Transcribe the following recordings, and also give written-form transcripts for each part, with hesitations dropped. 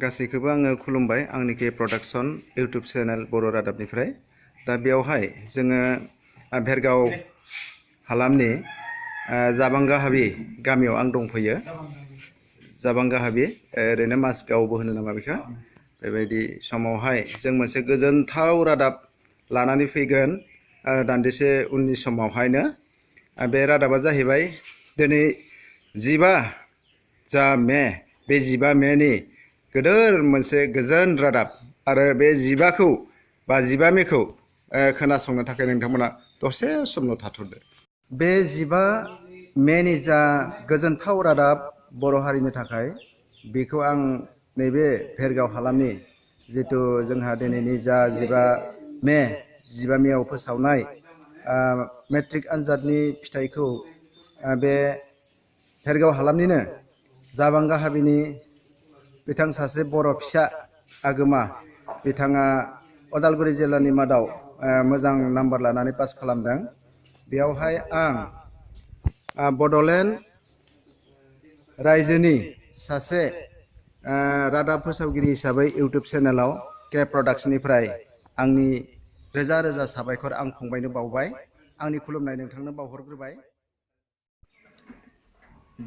गासैखौबो आङो खुलुमबाय आंनि के प्रडाक्शन इउटुब चेनेल बर' रादाबनिफ्राय। दा बेयावहाय जोङो भेरगाव हालामनि जाबांगा हाबि गामियाव आं दंफैयो। जाबांगा हाबि ओरैनो माजगावबो होनो नामा बेखौ। बेबायदि समावहाय जों मोनसे गोजोनथाव रादाब लानानै फैगोन दान्दिसे उननि समावहायनो। बे रादाबा जाहैबाय दिनै 15 मे, बे 15 मेनि गोदोर मोनसे गोजोन रादाब। आरो बे 15 मेखौ खोनासंनो थाखाय नोंथांमोना दसे समल' थाथ'दो। बे 15 मेनि जा गोजोनथाव रादाब बर' हारिनि थाखाय, बेखौ आं नैबे भेरगाव हालामनि जिथु जोंहा दिनैनि जा 15 मेआव फोसावनाय मेट्रिक आनजादनि फिथाइखौ बे भेरगाव हालामनिनो जाबांगा हाबिनि बिथां सासे बर' फिसा आगोमा, बिथाङा उदालगुरि जिल्लानि मादाव मोजां नाम्बार लानानै पास खालामदों। बेयावहाय आं बड'लेण्ड रायजोनि सासे रादाब फोसावगिरि हिसाबै इउटुब चेनेलाव के प्रडाक्शननिफ्राय आंनि रोजा रोजा साबायखर आं फंबायनो बावबाय। आंनि खुलुमनाय नोंथांनो बावहरग्रोबाय।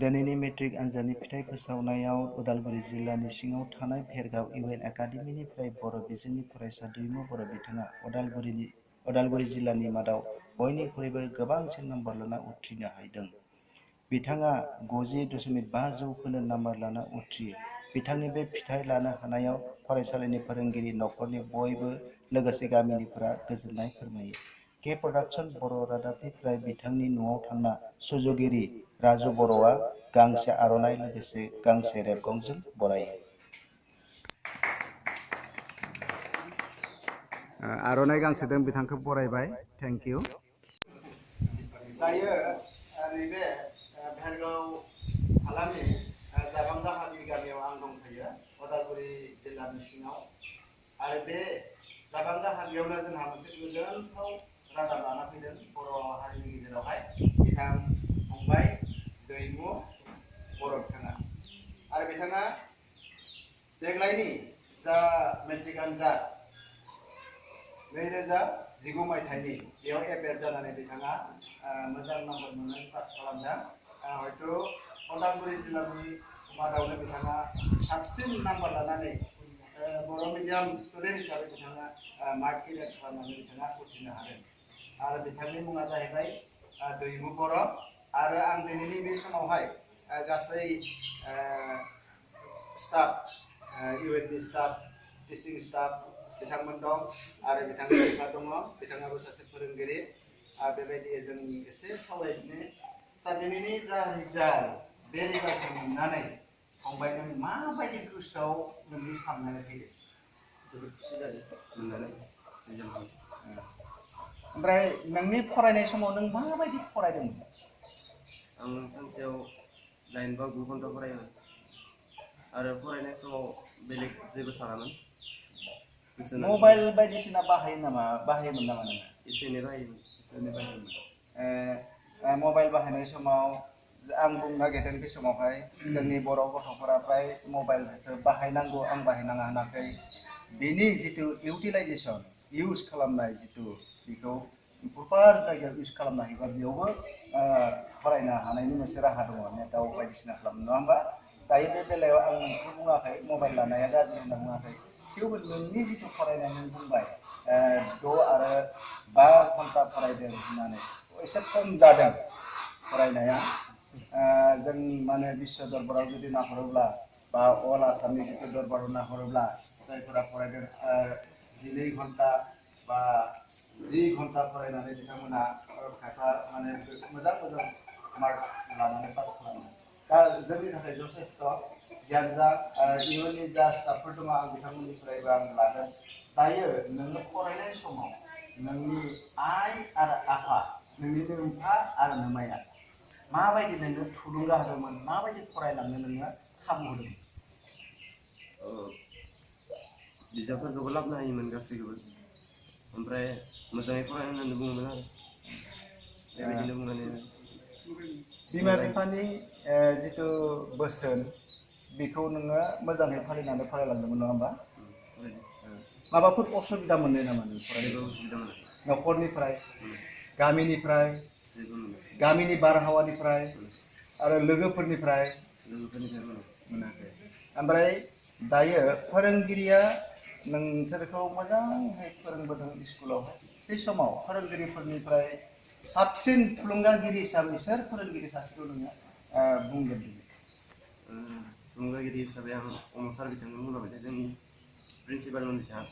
दिनैनि मेट्रिक आनजादनि फिथाइ फोसावनायाव उदालगुरि जिल्लानि सिङाव थानाय भेरगाव इउएन एकाडेमिनिफ्राय बर' बिजोंनि फरायसा दैमु बर' बिथाङा उदालगुरि जिल्लानि मादाव बयनिख्रुइबो गोबांसिन नाम्बार लाना उथ्रिनो हादों। बिथाङा 90.5 जौखोन्दो नाम्बार लाना उथ्रियो। बिथांनि बे फिथाइ लानो हानायाव फरायसालिनि फोरोंगिरि, नखरनि बयबो लोगोसे गामिनिफोरा गोजोननाय फोरमायो। के प्रडाक्शन बर' रादाबनिफ्राय बिथांनि न'आव थांना सुजुगिरि राजु बर'आ गांसे आर'नाइ लोगोसे गांसे रेबगंजों बरायो। आर'नाइ गांसेजों बिथांखौ बरायबाय। Thank you. दायो नैबे भेरगाव हालामनि जाबांगा हाबि गामियाव आं दंफैयो, उदालगुरि जिल्लानि सिङाव। आरो बे जाबांगा हाबियावनो जोंहा मोनसे गोजोनथाव रादाब लाना फैदों बर' हारिनि गेजेरावहाय। बिथां फंबाय दैमु बर' बिथाङा। आरो बिथाङा देग्लायनि जा मेट्रिक आनजाद 2019 मायथाइनि, बेयाव एपेयार जानानै बिथाङा मोजां नाम्बार मोननानै पास खालामदों। हयथ' उदालगुरि जिल्लानि मादावनो बिथाङा साबसिन नाम्बार लानानै बर' मिडियाम स्टुडेन्ट हिसाबै बिथाङा मार्क क्लियार खालामनानै बिथाङा उथ्रिनो हादों। आरो बिथांनि मुङा जाहैबाय दैमु बर'। आरो आं दिनैनि बे समावहाय गासै स्टाफ, इउएननि स्टाफ, टिचिं स्टाफ बिथांमोन दं। आरो बिथांनि बिफा दङ, बिथाङाबो सासे फोरोंगिरि। बेबायदि जों एसे सावरायनो। दिनैनि जा रिजाल्ट, बे रिजाल्टखौ मोननानै फंबाय नों माबायदि गोसोआव नोंनि साननाय फैयो? जोबोद खुसि जादों मोननानै रिजाल्टखौ। ओमफ्राय नोंनि फरायनाय समाव नों माबायदि फरायदोंमोन? आं सानसेयाव 9 बा 9 घन्टा फरायोमोन। आरो फरायनाय समाव बेलेग जेबो सानामोन। मबाइल बायदिसिना बाहायोमोन नामा नोङो? एसे एनै बाहायोमोन। मबाइल बाहायनाय समाव आं बुंनो नागिरदों, बे समावहाय जोंनि बर' गथ'फोरा फ्राय मबाइलखौ बाहायनांगौ आं बाहायनाङा होनाखै। बेनि जिथु इउटिलाइजेसन, इउज खालामनाय जिथु, बेखौ प्रपार जायगायाव इउज खालामनो हायोबा बेयावबो फरायनो हानायनि मोनसे राहा दङ, नेटआव बायदिसिना खालामनो, नङा होमबा? दायो बे बेलायाव आं नोंखौ बुङाखै मबाइल लानाया गाज्रि होनना बुङाखै। थेवबो नोंनि जिथु फरायनाय नों बुंबाय 6 आरो 5 घन्टा फरायदों होननानै, एसे खम जादों फरायनाया। जों माने बिश्व दरबाराव जुदि नाहरोब्ला, बा अल आसामनि जिथु दरबाराव नाहरोब्ला, जायफोरा फरायदों 12 घन्टा बा 10 घन्टा फरायनानै बिथांमोना खायफा माने मोजां मार्क लानानै पास खालामो। दा जोंनि थाखाय जथेस्थ'। जियानो जा इयुननि जा स्टाफफोर दङ, आं बिथांमोननिफ्रायबो आं लागोन। दायो नोङो फरायनाय समाव नोंनि आइ आरो आफा, नोंनि नोमफा आरो नोमाया माबायदि नोंनो थुलुंगा होदोंमोन, माबायदि फरायलांनो नोङो खाबु होदोंमोन? बिजाबफोरखौबो लाबोनो हायोमोन गासैखौबो। ओमफ्राय मोजाङै फराय होननानै बुङोमोन आरो बेबायदिनो बुंनानै बिमा बिफानि जिथु बोसोन, बेखौ नोङो मोजाङै फालिनानै फरायलांदोंमोन नङा होमबा? फरायदों। माबाफोर असुबिदा मोनदों नामा नों जेबो फरायनायाव? उसुबिदा मोनाखै। न'खरनिफ्राय, गामिनिफ्राय, जेबो मोनाखै। गामिनि बारहावानिफ्राय आरो लोगोफोरनिफ्राय लोगोफोरनिफ्राय मोनाखै। मोनाखै। ओमफ्राय दायो फोरोंगिरिया नोंसोरखौ मोजाङै फोरोंबोदों स्कुलावहाय। बे समाव फोरोंगिरिफोरनिफ्राय साबसिन थुलुंगागिरि हिसाबै सोर फोरोंगिरि सासेखौ नोङो बुंगोन? थुलुंगागिरि हिसाबै आं अमर सार बिथांखौ बुंबाय थायो। जोंनि प्रिन्सिपालमोन बिथाङा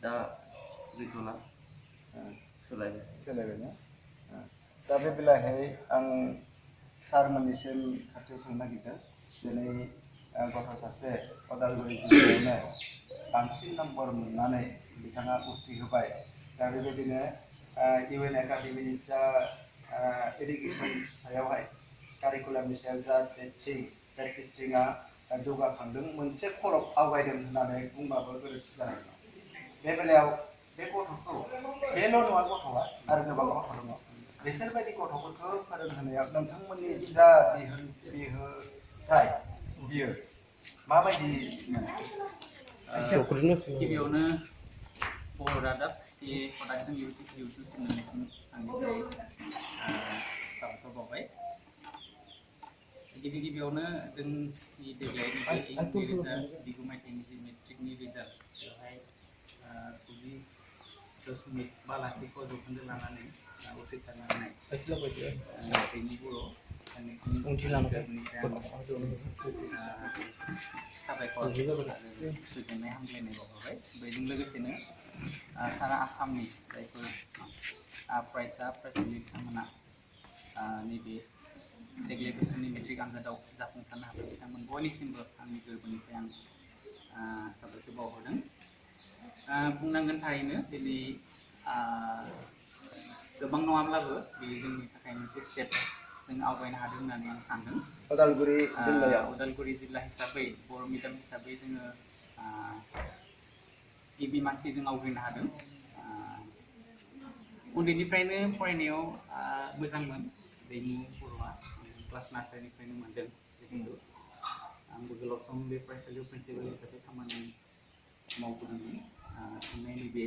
दा गैथ'ला, सोलायबाय। ना? दा बे बेलाहाय आं सारमोननिसिम खाथियाव थांनो नागिरदों। दिनै गथ' सासे उदालगुरि जिल्लायावनो बांसिन नम्बर मोननानै बिथाङा उथ्रिहोबाय। दा बेबायदिनो इउ एन एकाडेमिनि जा इडुकेसन सायावहाय कारिकुलामनि सायाव जा टिचिं, बे टिचिंआ जौगाखांदों, मोनसे खरब आवगायदों होननानै बुंबाबो गोरोन्थि जानाय नङा। बे बेलायाव बे गथ'खौ बेल' नङा गथ'आ आरो गोबां गथ' दङ। बिसोरबायदि गथ'फोरखौ फोरोंहोनायाव नोंथांमोननि जा बिहोथाय बियो माबायदि मोनो? गिबियावनो बर' रादाब बे प्रडाक्सन इउटुब चेनेलनिसिम आंनिफ्राय साबायखर बावबाय। गिबियावनो जोंनि देग्लायनि बे 2019 मायथाइनि जि मेट्रिकनि रिजाल्ट, बेवहाय 90.5% जौखोन्दो लानानै उथ्रिसारनो हानाय दैमु बर' साबायखर आरो गोजोननाय हामग्लायनाय बावहरबाय। बेजों लोगोसेनो सारा आसामनि जायफोर फरायसालि बिथांमोना नैबे देग्लाय बोसोरनि मेट्रिक आनजादाव जाफुंसारनो हाबाय, बिथांमोन बयनिसिमबो आंनि गोरबोनिफ्राय आं साबायखर बावहरदों। बुंनांगोन थारैनो दिनै गोबां नङाब्लाबो बेयो जोंनि थाखाय मोनसे स्टेप जों आवगायनो हादों होननानै आं सानदों। उदालगुरि जिल्लायाव उदालगुरि जिल्ला हिसाबै, बर' मिडियाम हिसाबै जोङो गिबि मासि जों आवग्रिनो हादों। उन्दैनिफ्रायनो फरायनायाव मोजांमोन दैमु बर'आ, क्लास नार्सारिनिफ्रायनो मोनदों। जिहेतु आंबो गोलाव सम बे फरायसालियाव प्रिन्सिपाल हिसाबै खामानि मावबोदोंमोन। थांनाय नैबे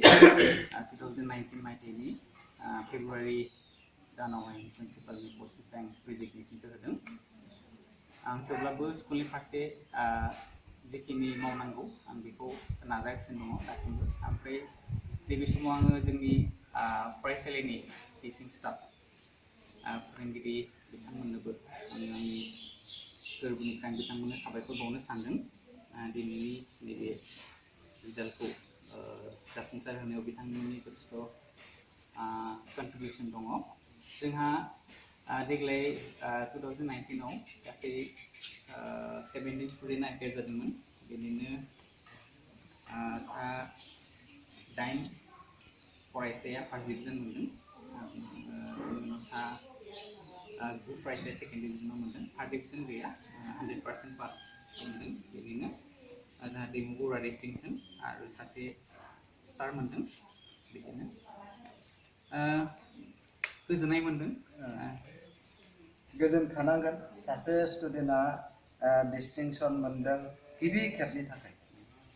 2019 मायथाइनि फेब्रुवारि दानावहाय प्रिन्सिपालनि पस्टनिफ्राय आं रेजिगनेसनखौ होदों। आं थेवब्लाबो स्कुलनि फारसे जिखिनि मावनांगौ आं बेखौ नाजागासिनो दङ दासिमबो। ओमफ्राय नैबे समाव आङो जोंनि फरायसालिनि टिचिं स्टाफ, फोरोंगिरि बिथांमोननोबो आंनि गोरबोनिफ्राय आं बिथांमोननो साबायखर बावनो सानदों। दिनैनि नैबे रिजाल्टखौ जाफुंसार होनायाव बिथांमोननि जथेस्थ' कन्ट्रिबिउसन दङ। जोंहा देग्लाय 2019आव गासै 17 स्टुडेन्ट आइपिआर जादोंमोन। बेनिनो 8 फरायसाया फार्स्ट डिभिजन मोनदों। 9 फरायसाया सेकेन्ड डिभिजनाव मोनदों। थार्ड डिभिजन गैया, 100% पास मोनदों। बेनिनो जोंहा दैमु बर'आ डिस्टिंसन आरो सासे स्टार मोनदों। बिदिनो गोजोननाय मोनदों। गोजोनखानांगोन सासे स्टुडेन्टआ डिस्टिंसन मोनदों गिबि खेबनि थाखाय।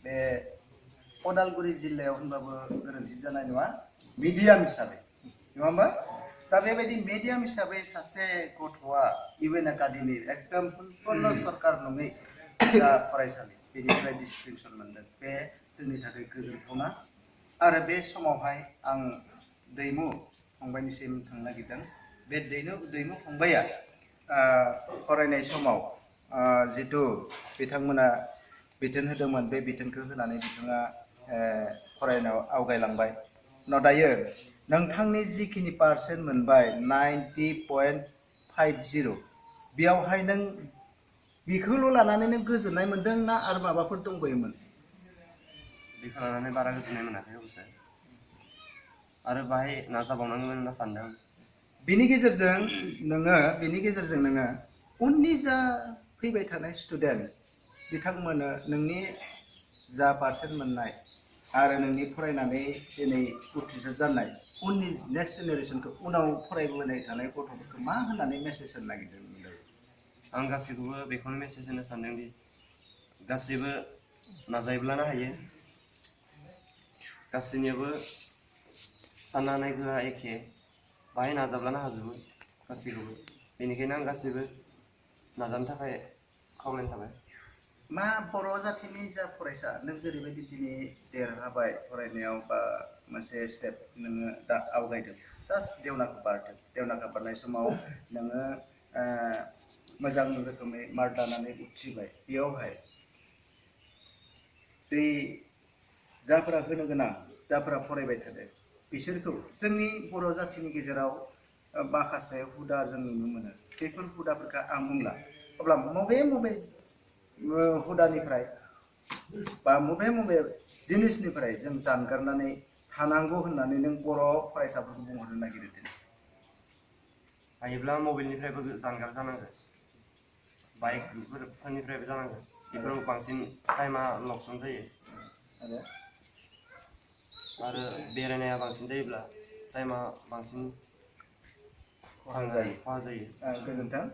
बे उदालगुरि जिल्लायाव होनबाबो गोरोन्थि जानाय नङा, मिडियाम हिसाबै, नङा होमबा? दा बेबायदि मिडियाम हिसाबै सासे गथ'आ इउ एन एकाडेमि एकदम सम्पुर्ण सरकार नङै जा फरायसालि बेनिफ्राय डिस्टिंसन मोनदों, बे जोंनि थाखाय गोजोनथावना। आरो बे समावहाय आं दैमु फंबायनिसिम थांनो नागिरदों। बे दैमु फंबाया फरायनाय समाव जिथु बिथांमोना बिथोन होदोंमोन, बे बिथोनखौ होनानै बिथाङा फरायनायाव आवगायलांबाय। उनाव दायो नोंथांनि जिखिनि पार्सेन्ट मोनबाय 90.50, बेयावहाय नों बेखौल' लानानै नों गोजोननाय मोनदों ना आरो माबाफोर दंबायोमोन? बेखौ लानानै बारा गोजोननाय मोनाखै अबयसे, आरो बाहाय नाजाबावनांगोन होनना सानदों। बेनि गेजेरजों नोङो उननि जा फैबाय थानाय स्टुडेन्ट बिथांमोननो नोंनि जा पार्सेन्ट मोननाय आरो नोंनि फरायनानै दिनै उथ्रिसार जानाय उननि नेक्स्ट जेनेरेसनखौ, उनाव फरायबोनाय थानाय गथ'फोरखौ मा होननानै मेसेज होनो नागिरदों? आं गासैखौबो बेखौनो मेसेज होनो सानदोंदि गासैबो नाजायोब्लानो हायो गासैनियाबो साननो हानाय गोहोआ एखे बाहाय नाजाब्लानो हाजोबो गासैखौबो बेनिखायनो आं गासैबो नाजानो थाखाय खावलायनाय थाबाय मा बर' जाथिनि जा फरायसा नों जेरैबायदि दिनै देरहाबाय फरायनायाव बा मोनसे स्टेप नोङो दा आवगायदों जास्ट देवनाखौ बारदों देवनाखौ बारनाय समाव नोङो मोजां रोखोमै मार्क लानानै उथ्रिबाय बेयावहाय बै जायफोरा होनो गोनां जायफोरा फरायबाय थादों बिसोरखौ जोंनि बर' जाथिनि गेजेराव माखासे हुदा जों नुनो मोनो बेफोर हुदाफोरखौ आं बुंला अब्ला मबे हुदानिफ्राय बा मबे जिनिसनिफ्राय जों जानगारनानै थानांगौ होननानै नों बर' फरायसाफोरखौ बुंहरनो नागिरदों हायोब्ला मबाइलनिफ्रायबो जानगार जानांगोन बाइकफोरनिफ्रायबो जानांगोन बेफोराव बांसिन टाइमा लकसन जायो आरो बेरायनाया बांसिन जायोब्ला टाइमा बांसिन खहा जायो गोजोन्थों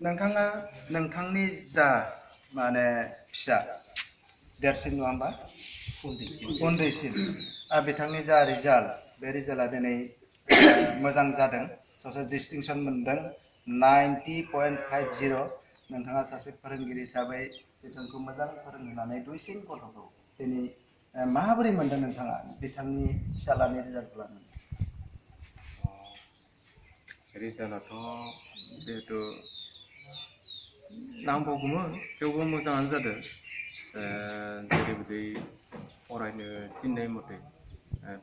नोंथाङा नोंथांनि जा माने फिसा देरसिन नङा होमबा उन्दैसिन बिथांनि जा रिजाल्ट बे रिजाल्टआ दिनै मोजां जादों ससे डिस्टिंसन मोनदों 90.50 नोंथाङा सासे फोरोंगिरि हिसाबै बिथांखौ मोजां फोरोंहोनानै दुइसिन गथ'खौ दिनै माबोरै मोनदों नोंथाङा बिथांनि फिसालानि रिजाल्टखौ लानानै रिजाल्टआथ' जिहेतु नांबावगौमोन थेवबो मोजाङानो जादों जेरैबायदि फरायनो थिननाय मथे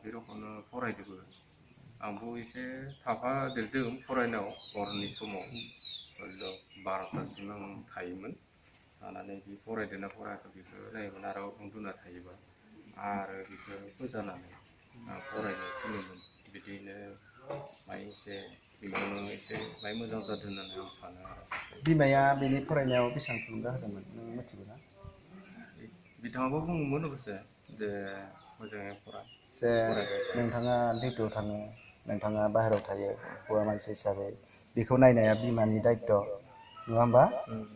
बे रखमनो फरायदोंबो आंबो एसे थाफादेरदों फरायनायाव हरनि समाव 12थासिम आं थायोमोन थानानै बे फरायदोंना फरायाखै बेखौ नायोमोन आरो उन्दुना थायोबा आरो बेखौ फोजानानै फरायनो थिनोमोन बिदिनो एसे बिमानो एसे मोजां जादों होननानै आं सानो आरो बिमाया बेनि फरायनायाव बेसेबां थुलुंगा होदोंमोन नों मिथिगौ ना बिथाङाबो बुङोमोन अबसे जे मोजाङै फराय जे नोंथाङा डिउटियाव थाङो नोंथाङा बाहेरायाव थायो हौवा मानसि हिसाबै बेखौ नायनाया बिमानि दायित्व नङा होमबा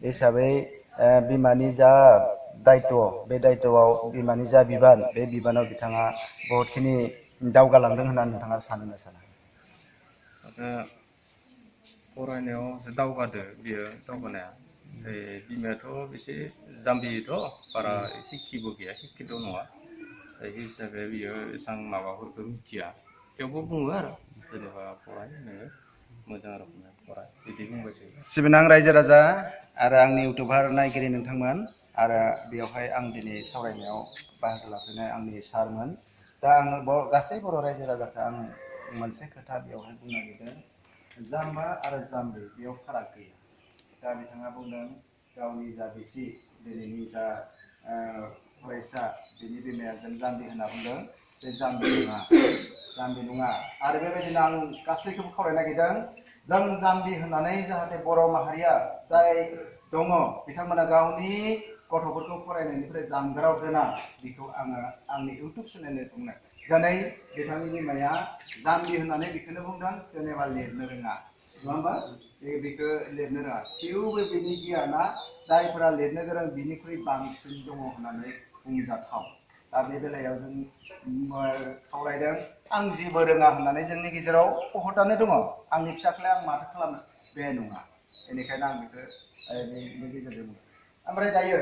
बे हिसाबै बिमानि जा दायित्व बे दायित्वआव बिमानि जा बिबान बे बिबानाव बिथाङा बहुतखिनि दावगालांदों होननानै नोंथाङा सानो ना साना फरायनायाव दावगादो बियो दावगानाया बिमायाथ' एसे जाम्बिथ' बारा शिक्षितबो गैया शिक्षित नङा बे हिसाबै बियो एसेबां माबाफोरखौ मिथिया थेवबो बुङो आरो जेनेबा फराय नोङो मोजां रोखोमै फराय बिदि बुंबाय थायो सिबिनां रायजो राजा आरो आंनि इउटुबार नायगिरि नोंथांमोन आरो बेवहाय आं दिनै सावरायनायाव बाहागो लाफैनाय आंनि सारमोन दा आङो गासै बर' रायजो राजाखौ आं मोनसे खोथा बेवहाय बुंनो नागिरदों जाम्बा आरो जाम्बि बेयाव फाराग गैया दा बिथाङा बुंदों गावनि जा बिसि दिनैनि जा फरायसा बिनि बिमाया जों जाम्बि होनना बुंदों बे जाम्बि नङा आरो बेबायदिनो आं गासैखौबो खावलायनो नागिरदों जों जाम्बि होननानै जाहाथे बर' माहारिया जाय दङ बिथांमोना गावनि गथ'फोरखौ फरायनायनिफ्राय जानगाराव दोना बेखौ आङो आंनि इउटुब चेनेलनि बुंनो दिनै बिथांनि बिमाया जाम्बि होननानै बेखौनो बुंदों जेनेबा लिरनो रोङा नङा होमबा बेखौ लिरनो रोङा थेवबो बिनि गियाना जायफोरा लिरनो गोरों बिनिख्रुइ बांसिन दङ होननानै बुंजाथाव दा बे बेलायाव जों खावलायदों आं जेबो रोङा होननानै जोंनि गेजेराव बहुतानो दङ आंनि फिसाखौलाय आं माथो खालामनो बे नङा बेनिखायनो आं बेखौ बेनि गेजेरजों ओमफ्राय दायो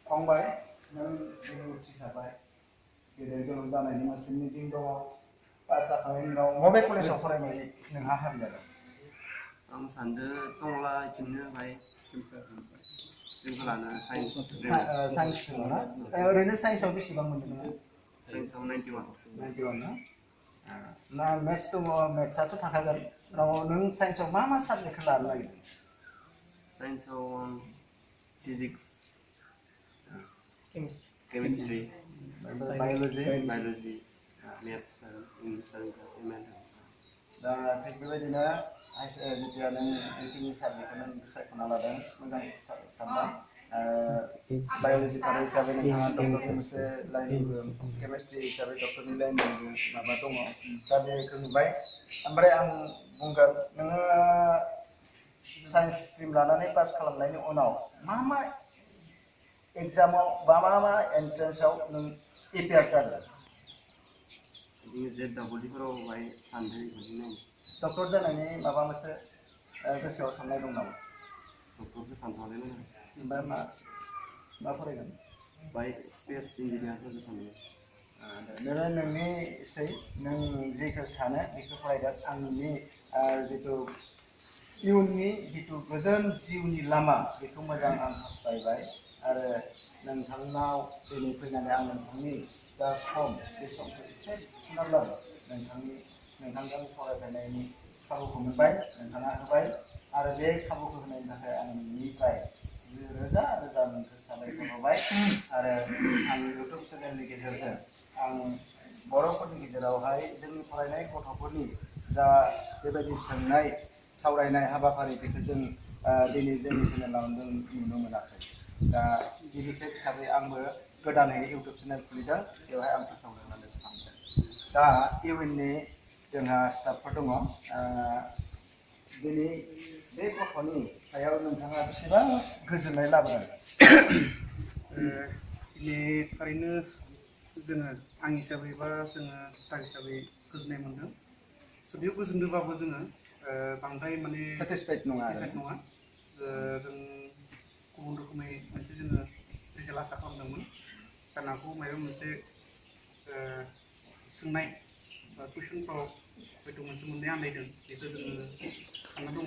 फंबाय नों दिनै उथ्रिसारबाय गेदेर गोलाव जानायनि मोनसे मिजिं दङ पास जाखांनायनि उनाव बबे कलेजाव फरायनाय नोंहा हाबि जादों आं सानदों टंला बिदिनो बाहाय स्ट्रिमखौ लानो साइन्स ना ओरैनो साइन्सआव बेसेबां मोनदों नोङो साइन्सआव 91 ना मेथ्स दङ मेथ्सआथ' थाखागोन नों साइन्सआव मा साबजेक्टखौ लानो नागिरदों साइन्सआव आं फिजिक्स केमिस्ट्रि बाय'लजि मेथ्स आरो इंलिस आरो दा थिग बेबायदिनो जेथिया नों जिखिनि साबजेक्टखौ नों सायख'ना लादों मोजां सानबाय बाय'लजि थानाय हिसाबै नोंथाङा डक्टरनि मोनसे लाइननिबो केमिस्ट्रि हिसाबै डक्टरनि लाइननिबो माबा दङ दा बेखौ नुबाय ओमफ्राय आं बुंगोन नोङो साइन्स स्ट्रिम लानानै पास खालामनायनि उनाव मा एग्जामाव बा मा एन्ट्रेन्सआव नों एपियार जादों? बिदिनो JEE फोराव बाहाय सानदों बिदिनो डक्टर जानायनि माबा मोनसे गोसोआव साननाय दं नामा? डक्टरखौ सानथ'वाखैनो ओमफ्राय मा फरायगोन? बाहाय स्पेस इन्जिनियारफोरखौ सानदों। नोङो नोंनिसै नों जेखौ सानो बेखौ फरायगोन। आंनि जिथु इयुननि जिथु गोजोन जिउनि लामा बेखौ मोजां आं हास्थायबाय आरो नोंथांनाव दिनै फैनानै आं नोंथांनि जा सम बे समखौ एसे सुनाब्लाबो नोंथांजों सावरायलायनायनि खाबुखौ मोनबाय, नोंथाङा होबाय आरो बे खाबुखौ होनायनि थाखाय आं नोंनिफ्राय रोजा रोजा नोंखौ साबायखर होबाय आरो आं इउटुब चेनेलनि गेजेरजों आं बर'फोरनि गेजेरावहाय जोंनि फरायनाय गथ'फोरनि जा बेबायदि सोंनाय सावरायनाय हाबाफारि बेखौ जों दिनै जोंनि चेनेलाव जों नुनो मोनाखै। दा गिबि खेब हिसाबै आंबो गोदानै इउटुब चेनेल खुलिदों, बेवहाय आं फोसावनो होननानै सानदों। दा इउएननि जोंहा स्टाफफोर दङ। दिनै बे गथ'नि सायाव नोंथाङा बेसेबां गोजोननाय लाबोदों? दिनै थारैनो जोङो आं हिसाबै बा जोङो स्टाफ हिसाबै गोजोननाय मोनदों। जुदिও गोजोनदोंबाबो जोङो बांद्राय माने सेटिसफाइड नङा आरो जों गुबुन रोखोमै मोनसे जोङो रिजाल्ट आसा खालामदोंमोन। जानो हागौ माबा मोनसे सोंनाय बा कुइसनफ्राव हयथ' मोनसे मोननै आन्दायदों, बेखौ जोङो सानना दङ।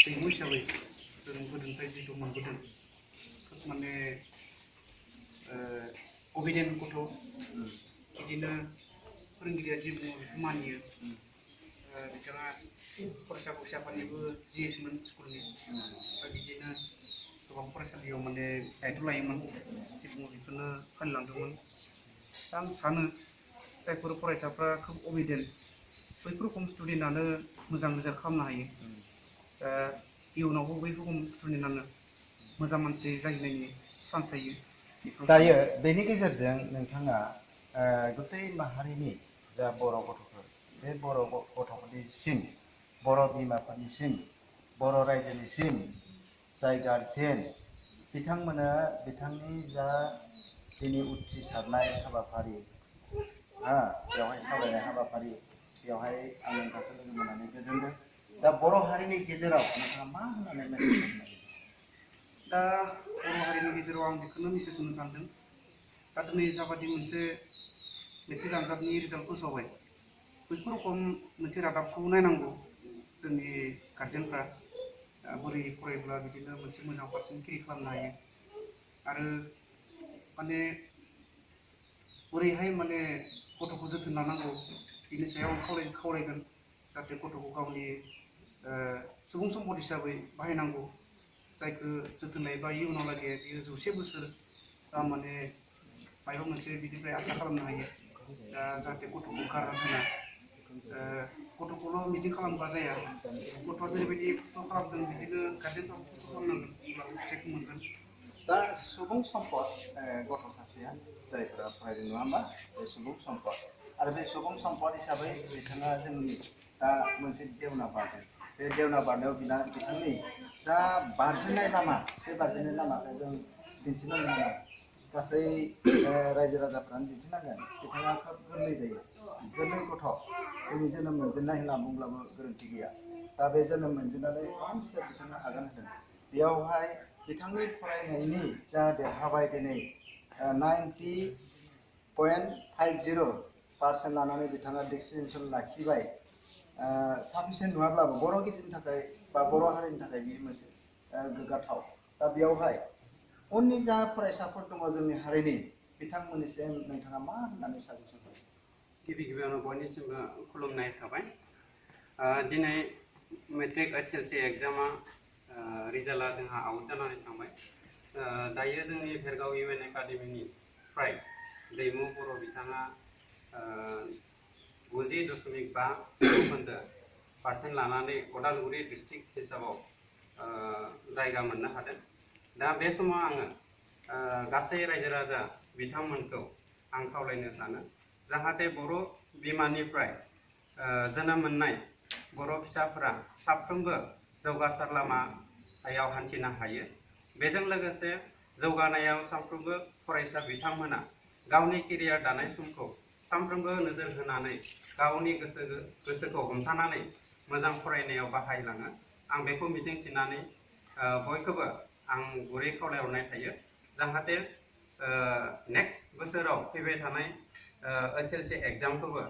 दैमु हिसाबै जों गोदोनिफ्राय जिथु मोनबोदों खोब माने अबिडेन्ट गथ', बिदिनो फोरोंगिरिया जि बुङो बेखौ मानियो। बिथाङा फरायसा आफादनिबो जिएसमोन स्कुलनि, बिदिनो गोबां फरायसालियाव माने दायथ' लायोमोन, जि बुङो बेखौनो फालिलांदोंमोन। दा आं सानो जायफोर फरायसाफ्रा खोब अबिडेन्ट बैफोर रखम स्टुडेन्टआनो मोजां रिजाल्ट खालामनो हायो। इयुनावबो बैफोर रखम स्टुडेन्टआनो मोजां मानसि जाहैनायनि चान्स थायो। दायो बेनि गेजेरजों नोंथाङा गुतै माहारिनि जा बर' गथ'फोर, बे बर' गथ'फोरनिसिम, बर' बिमाफोरनिसिम, बर' रायजोनिसिम जाय गारजेन बिथांमोना बिथांनि जा दिनै उथ्रिसारनाय हाबाफारि, बेवहाय सावरायनाय हाबाफारि, बेवहाय आं नोंथांखौ लोगो मोननानै गोजोनदों। दा बर' हारिनि गेजेराव नोंथाङा मा होननानै मेसेज होनो नागिरदों? दा बर' हारिनि गेजेराव आं बेखौनो मेसेज होनो सानदों। दा दिनै जाबादि मोनसे मेट्रिक आनजादनि रिजाल्ट फोसावबाय, बैफोर रखम मोनसे रादाबखौ नायनांगौ जोंनि गारजेनफ्रा। बोरै फरायब्ला बिदिनो मोनसे मोजां पार्सेन्ट केरि खालामनो हायो आरो माने बोरैहाय माने गथ'खौ जोथोन लानांगौ बिनि सायाव आं खावलायगोन। जाहाथे गथ'खौ गावनि सुबुं सम्पद हिसाबै बाहायनांगौ, जायखौ जोथोन लायोबा इयुनावलागै बियो 100 बोसोर माने माबा मोनसे बिनिफ्राय आसा खालामनो हायो। दा जाहाथे गथ'खौ गारना दोना, गथ'खौल' मिजिं खालामबा जाया। गथ'आ जेरैबायदि खस्थ' खालामदों बिदिनो गार्जेनफ्राबो खस्थ' खालामनांगोन, अब्लासो फिथाइखौ मोनगोन। दा सुबुं सम्पद गथ' सासेया जायफोरा फरायदों नङा होमबा, बे सुबुं सम्पद आरो बे सुबुं सम्पद हिसाबै बिथाङा जोंनि दा मोनसे देवना बारदों। बे देवना बारनायाव बिथांनि जा बारजेननाय लामा, बे बारजेननाय लामाखौ जों दिन्थिनांगोन आरो गासै रायजो राजाफ्रानो दिन्थिनांगोन। बिथाङा खोब गोरलै जायो, गोरलै गथ', जोंनि जोनोम मोनजेननाय होनना बुंब्लाबो गोरोन्थि गैया। दा बे जोनोम मोनजेननानै खनसे बिथाङा आगान होदों, बेयावहाय बिथांनि फरायनायनि जा देरहाबाय दिनै 90.50% लानानै बिथाङा डिस्टिंसन लाखिबाय। साफिसियेन्ट नङाब्लाबो बर' गिदिरनि थाखाय बा बर' हारिनि थाखाय बेयो मोनसे गोग्गाथाव। दा बेयावहाय उननि जा फरायसाफोर दङ जोंनि हारिनि, बिथांमोननिसिम नोंथाङा मा होननानै साजेसन होयो? गिबि गिबियावनो बयनिसिमबो खुलुमनाय थाबाय। दिनै मेट्रिक HSLC एग्जामा रिजाल्टआ जोंहा आउट जानानै थांबाय। दायो जोंनि भेरगाव इउएन एकाडेमिनिफ्राय दैमु बर' बिथाङा 90.5% लानानै उदालगुरि डिस्ट्रिक्ट हिसाबाव जायगा मोननो हादों। दा बे समाव आङो गासै रायजो राजा बिथांमोनखौ आं खावलायनो सानो, जाहाथे बर' बिमानिफ्राय जोनोम मोननाय बर' फिसाफोरा साफ्रोमबो जौगासार लामायाव हान्थिनो हायो। बेजों लोगोसे जौगानायाव साफ्रोमबो फरायसा बिथांमोना गावनि केरियार दानाय समखौ सानफ्रोमबो नोजोर होनानै गावनि गोसोखौ हमथानानै मोजां फरायनायाव बाहायलाङो। आं बेखौ मिजिंथिनानै बयखौबो आं गुरै खावलायहरनाय थायो जाहाथे नेक्स्ट बोसोराव फैबाय थानाय HLC एग्जामखौबो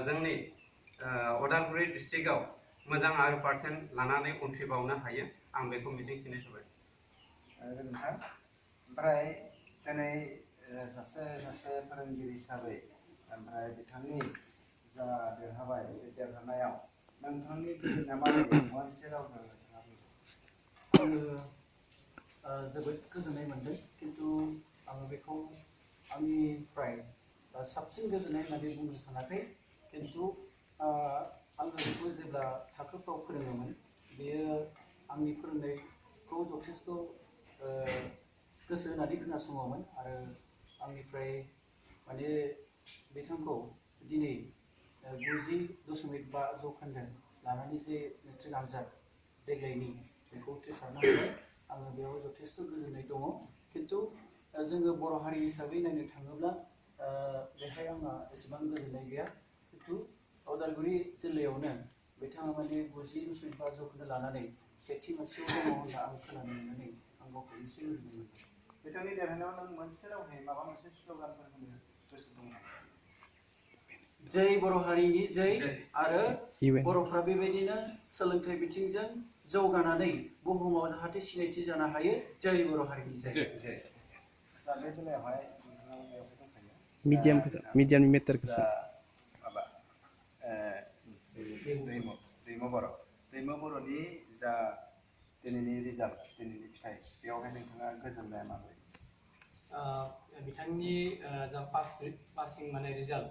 जोंनि उदालगुरि डिस्ट्रिक्टआव मोजां आरो पार्सेन्ट लानानै उनथ्रिबावनो हायो। आं बेखौ मिजिंथिनाय थाबाय। नोंथां ओमफ्राय दिनै सासे फोरोंगिरि हिसाबै ओमफ्राय बिथांनि जा देरहाबाय बे देरहानायाव नोंथांनि गोजोननाया माबायदि मोनसे रावजों आङो जोबोद गोजोननाय मोनदों, खिन्थु आङो बेखौ आंनिफ्राय साबसिन गोजोननाय होननानै बुंनो सानाखै। खिन्थु आङो बेखौ जेब्ला थाखोफ्राव फोरोङोमोन, बेयो आंनि फोरोंनायखौ जथेस्थ' गोसो होनानै खोनासङोमोन आरो आंनिफ्राय माने बिथांखौ दिनै 90.5 जौखोन्दो लानानै जे मेट्रिक आनजाद देग्लायनि बेखौ उथ्रिसारनो हाबाय। आङो बेयाव जथेस्थ' गोजोननाय दङ। खिन्थु जोङो बर' हारि हिसाबै नायनो थाङोब्ला बेहाय आंहा एसेबां गोजोननाय गैया। खिन्थु उदालगुरि जिल्लायावनो बिथाङा माने 90.5 जौखोन्दो लानानै सेथि मासियाव दङ होनना आं खोनानो मोननानै आं गावखौ एसे गोजोननाय मोनदों। बिथांनि देरहानायाव नों मोनसे रावहै माबा मोनसे स्ल'गानफोर होनो गोसो दं नामा? जै बर' हारिनि जै आरो बर'फ्रा बेबायदिनो सोलोंथाइ बिथिंजों जौगानानै बुहुमाव जाहाथे सिनायथि जानो हायो। जै बर' हारिनि जै। दा बे बेलायावहाय नोंथाङा बेयावहाय दंखायो मिडियामनि मेटारखौसो माबा दैमु बर'नि जा दिनैनि रिजाल्ट, दिनैनि फिथाइ, बेयावहाय नोंथाङा गोजोननाया माबायदि? बिथांनि जा पासिं माने रिजाल्ट,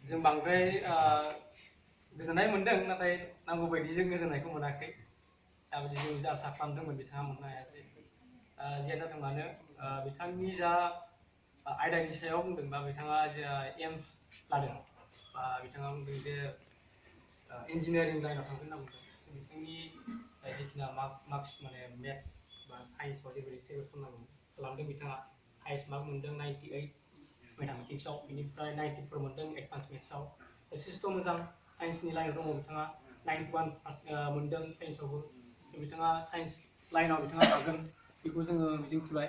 जों बांद्राय गोजोननाय मोनदों, नाथाय नांगौ बायदि जों गोजोननायखौ मोनाखै। जाबायदि जों जा आसा खालामदोंमोन बिथाङा मोननो हायासै। जियानो जाथों मानो बिथांनि जा आयदानि सायाव बुंदों बा बिथाङा जा एम्स लादों बा बिथाङा बुंदों जे इन्जिनियारिं लाइनाव थांगोन होनना बुंदों। बिथांनि जिखिना मार्कस माने मेथ्स बा साइन्सआव जेरैबायदि सेलेक्ट खालामदों बिथाङा हाइस्ट मार्क मोनदों 98 मेथामेटिक्सआव, बिनिफ्राय 94 मोनदों एडभान्स मेथ्सआव। जथेस्थ' मोजां साइन्सनि लाइनाव दङ बिथाङा 91 मोनदों साइन्सआवबो। बिथाङा साइन्स लाइनाव बिथाङा थागोन बेखौ जोङो मिजिंथिबाय।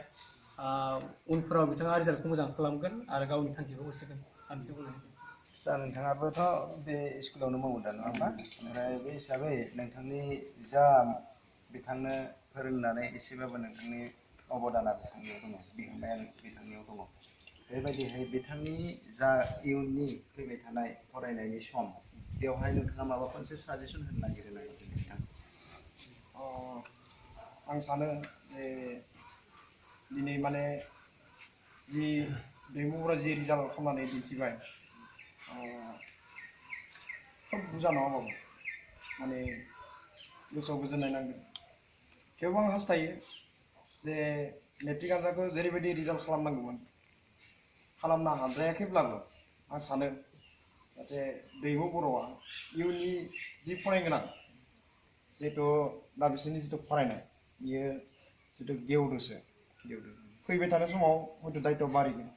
उनफोराव बिथाङा रिजाल्टखौ मोजां खालामगोन आरो गावनि थांखिखौ होसोगोन आं बेखौ बुंनो हायो। दा नोंथाङाबोथ' बे स्कुलावनो मावदों नङा होमबा? ओमफ्राय बे हिसाबै नोंथांनि जा बिथांनो फोरोंनानै एसेबाबो नोंथांनि अबदाना बिथांनियाव दङ, बिहोमाया बिथांनियाव दङ। बेबायदिहाय बिथांनि जा इयुननि फैबाय थानाय फरायनायनि सम, बेवहाय नोंथाङा माबा मोनसे साजेसन होनो नागिरो नामा बिथां? आं सानो जे दिनै माने जि दैमुफोरा जि रिजाल्ट खालामनानै दिन्थिबाय, खोब बुरजा नङाबाबो माने गोसोआव गोजोननाय नांदों। थेवबो आं हास्थायो जे मेट्रिक आनजादखौ जेरैबायदि रिजाल्ट खालामनांगौमोन खालामनो हाद्रायाखैब्लाबो आं सानो जाहाथे दैमु बर'आ इयुननि जि फरायगोनां, जिहेथु दा बिसोरनि जिथु फरायनाय बियो जिथु गेवदोसो, फैबाय थानाय समाव हयथ' दायित्व बारिगोन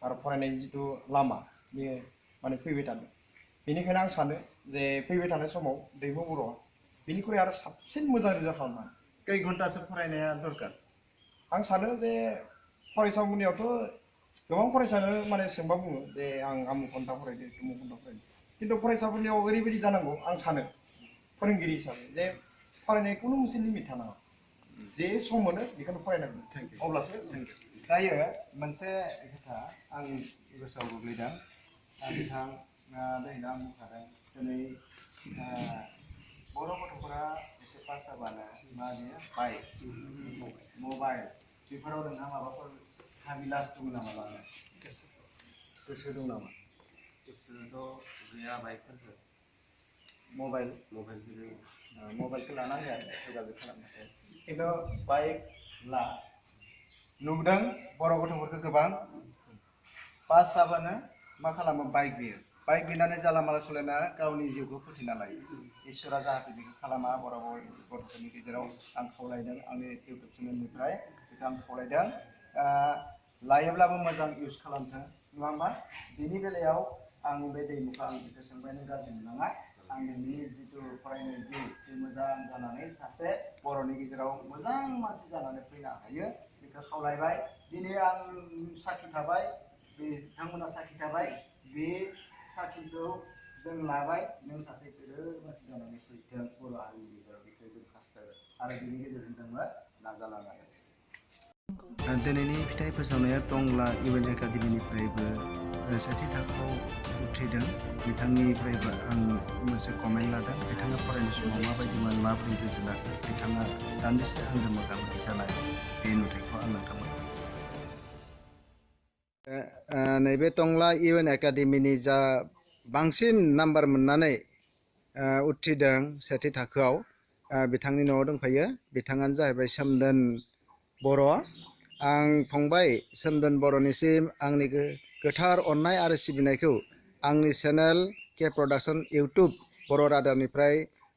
आरो फरायनायनि जिथु लामा बेयो माने फैबाय थादों। बेनिखायनो आं सानो जे फैबाय थानाय समाव दैमु बर'आ बेनिख्रुइ आरो साबसिन मोजां रिजाल्ट खालामनो खै घन्टासो फरायनाया दरकार? आं सानो जे फरायसाफोरनियावथ' गोबां फरायसानो माने सोंबा बुङो जे आं आमुक घन्टा फरायदो तुमुक घन्टा फरायदो, खिन्थु फरायसाफोरनियाव ओरैबायदि जानांगौ आं सानो फोरोंगिरि हिसाबै जे फरायनायखौनो मोनसे लिमिट थानाङा, जे सम मोनो बेखौनो फरायनांगौ, अब्लासो दायो मोनसे खोथा आं गोसोआव गोग्लैदों। बिथाङा दहायनो आं बुंखादों दिनै बर' गथ'फोरा एसे पास जाबानो मा होनो बाइक, मबाइल बेफोराव नोंहा माबाफोर हाबिलास दङ नामा लानो? गोसो दं नामा? गोसोथ' गैया बाइकफोरखौ। मबाइलखौ लाना होया जगाजग खालामनो थाखाय। खिन्थु बाइक ला नुदों बर' गथ'फोरखौ गोबां पास जाबानो मा खालामो बाइक बियो। बाइक बिनानै जाला माला सालायना गावनि जिउखौ फोथैना लायो इसोरा जाहाथे बेखौ खालामा बर' गथ'फोरनि गेजेराव आं खावलायदों आंनि इउटुब चेनेलनिफ्राय बेखौ आं खावलायदों लायोब्लाबो मोजां इउज खालामथों नङा होमबा बेनि बेलायाव आं बे दैमुखौ आं बेखौ सोंबाय नों गाज्रि मोननाङा आं नोंनि जिथु फरायनाय जिउ बे मोजां जानानै सासे बर'नि गेजेराव मोजां मानसि जानानै फैनो हायो बेखौ खावलायबाय दिनै आं साखि थाबाय बिथांमोना साखि थाबाय बे साखिखौ जों लाबाय नों सासे गिदिर मानसि जानानै फैथों बर' हारिनि गेजेराव बेखौ जों हास्थायो आरो बेनि गेजेरजों जोङो नाजालाङो दिनैनि फिथाइ फोसावनाया टंला इउएन एकाडेमिनिफ्रायबो सेथि थाखोआव उथ्रिदों बिथांनिफ्रायबो आं मोनसे कमेन्ट लादों बिथाङा फरायनाय समाव माबायदिमोन माबोरै गोजोना बिथाङा दान्दिसे आंजों मोगा मोगि जानाय बे नुथायखौ आं नोंथांमोन नैबे टंला इउएन एकाडेमिनि जा बांसिन नाम्बार मोननानै उथ्रिदों सेथि थाखोआव बिथांनि न'आव दंफायो बिथाङानो जाहैबाय सोमदोन बर' आं फंबाय सोमदोन बर'निसिम आंनि गोथार अननाय आरो सिबिनायखौ आंनि चेनेल के प्रडाक्शन इउटुब बर' रादाबनिफ्राय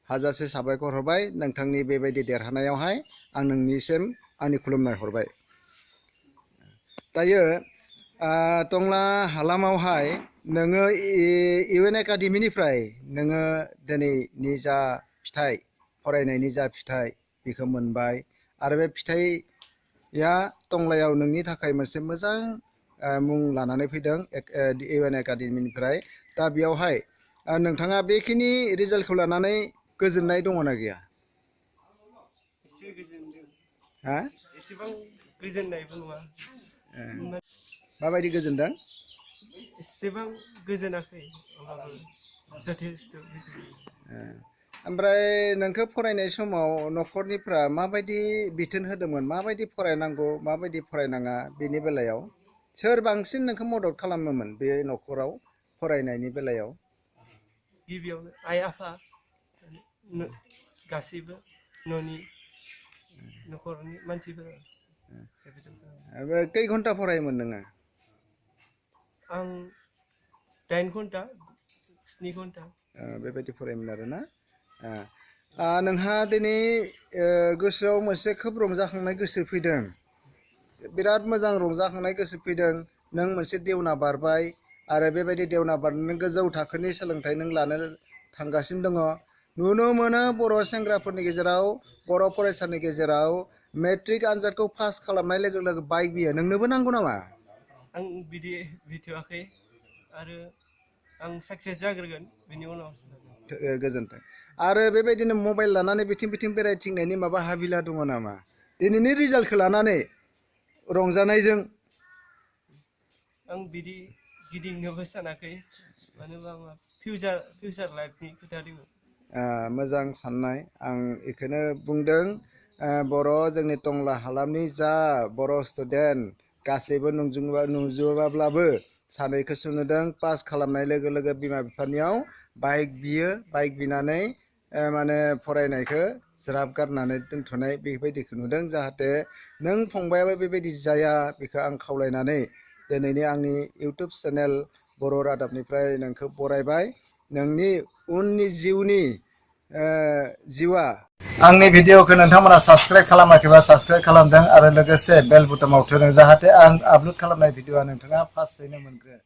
हाजासे साबायखर हरबाय नोंथांनि बेबायदि देरहानायावहाय आं नोंनिसिम आंनि खुलुमनाय हरबाय दायो टंला हालामावहाय नोङो इउएन एकाडेमिनिफ्राय नोङो दिनैनि जा फिथाइ फरायनायनि जा फिथाइ बेखौ मोनबाय आरो बे फिथाइया टंलायाव नोंनि थाखाय मोनसे मोजां मुं लानानै फैदों इउएन एकाडेमिनिफ्राय दा बेयावहाय नोंथाङा बेखिनि रिजाल्टखौ लानानै गोजोननाय दङना गैया एसे गोजोनदों हा एसेबां गोजोननायबो नङा माबायदि गोजोनदों एसेबां गोजोनाखै अब्लाबो जथेस्थ' ओमफ्राय नोंखौ फरायनाय समाव न'खरनिफ्रा माबायदि बिथोन होदोंमोन माबायदि फरायनांगौ माबायदि फरायनाङा बेनि बेलायाव सोर बांसिन नोंखौ मदद खालामोमोन बे न'खराव फरायनायनि बेलायाव गिबियावनो आइ आफा गासैबो न'नि न'खरनि मानसिफोरा खै घन्टा फरायोमोन नोङो आं 8 घन्टा 7 घन्टा बेबायदि फरायोमोन आरोना नोंहा दिनै गोसोआव मोनसे खोब रंजाखांनाय गोसो फैदों बिराद मोजां रंजाखांनाय गोसो फैदों नों मोनसे देवना बारबाय आरो बेबायदि देवना बारनानै गोजौ थाखोनि सोलोंथाइ नों लानो थांगासिनो दङ नुनो मोनो बर' सेंग्राफोरनि गेजेराव बर' फरायसानि गेजेराव मेट्रिक आनजादखौ पास खालामनाय लोगो लोगो बाइक बियो नोंनोबो नांगौ नामा आं बिदि बिथ'वाखै आरो आं साक्सेस जाग्रोगोन बेनि उनाव गोजोन्थों आरो बेबायदिनो मबाइल लानानै बिथिं बिथिं बेरायथिंनायनि माबा हाबिला दङ नामा दिनैनि रिजाल्टखौ लानानै रंजानायजों आं बिदि गिदिंनोबो सानाखै मानो होनबा फिउचार लाइफनि खोथा दङ मोजां साननाय आं बेखौनो बुंदों बर' जोंनि टंला हालामनि जा बर' स्टुडेन्ट गासैबो नंजोबाब्लाबो सानैखौसो नुदों पास खालामनाय लोगो लोगो बिमा बिफानियाव बाइक बियो बाइक बिनानै माने फरायनायखौ ज्राब गारनानै दोनथ'नाय बेबायदिखौ नुदों जाहाथे नों फंबायाबो बेबायदि जाया बेखौ आं खावलायनानै दिनैनि आंनि इउटुब चेनेल बर' रादाबनिफ्राय नोंखौ बरायबाय नोंनि उननि जिउआ आंनि भिडिअखौ नोंथांमोना साबस्क्राइब खालामाखैबा साबस्क्राइब खालामदों आरो लोगोसे बेल बुटामाव थुदों जाहाथे आं आपल'ड खालामनाय भिडिअआ नोंथाङा फार्स्टयैनो मोनगोन